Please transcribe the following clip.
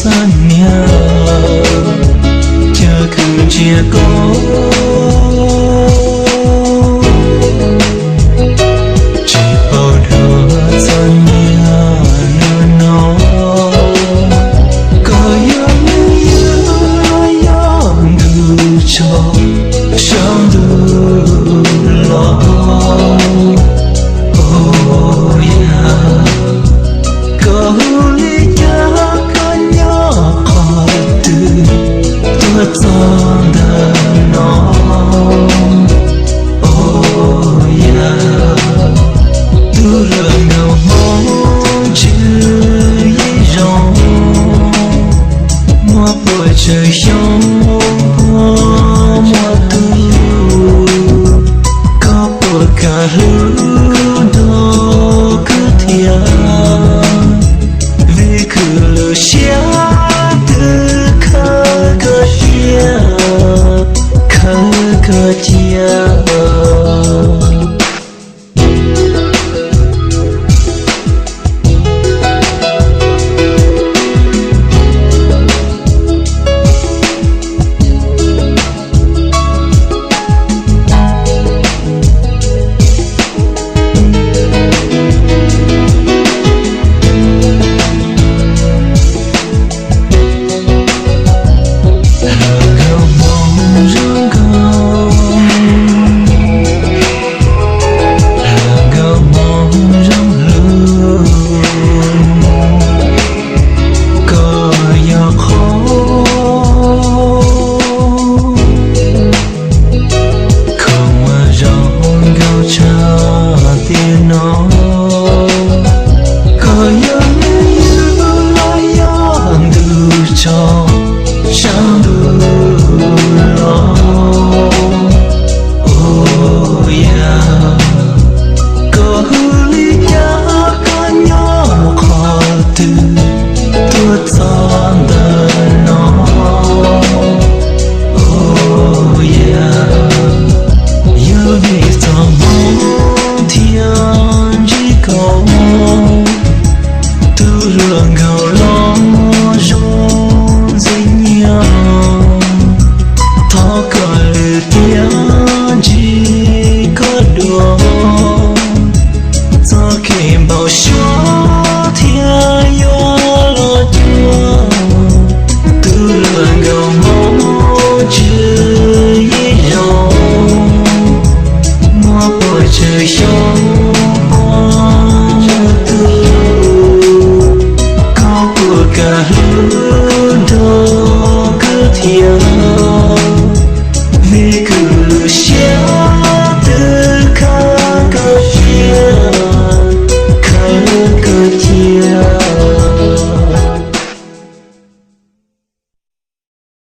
Niag, caw kuv ntsia koj, tsis paub dua txog niag hnub no. Koj yog neeg ywg los yog ntuj tsaug, sab ntuj los. Ua yam, koj hu li cas, koj nyob qhov twg, tuaj txog ntawm no. Ua yam, tus hluas nkauj Hmoob Ntswg Yim Zoo, muaj puas tsawg xyoo puas muaj tug, koj puas kam hlub nrog kuv thiab? Vim khwv lub siab twb khawb koj cia, khawb koj cia. Hluas nkauj Hmoob zoo nkauj, hluas nkauj Hmoob zoo hlub, koj yog qhov khoom uas zoo nkauj tshaj tiam no. Koj yog neeg ywg los yog ntuj tsaug, sab ntuj los. Ua yam, koj hu li cas, koj nyob qhov twg, tuaj txog ntawm no. Ua yam, yog vim txoj hmoo thiaj ntsib koj, tus hluas nkauj los zoo ntxim nyiam. Thov kom lwm tiam ntsib koj dua, txoj kev npau suav thiaj yuav los cuag. Tus hluas nkauj Hmoob Ntswg Yim Zoo, muaj puas tsawg xyoo puas muaj tug, koj puas kam hlub nrog kuv thiab?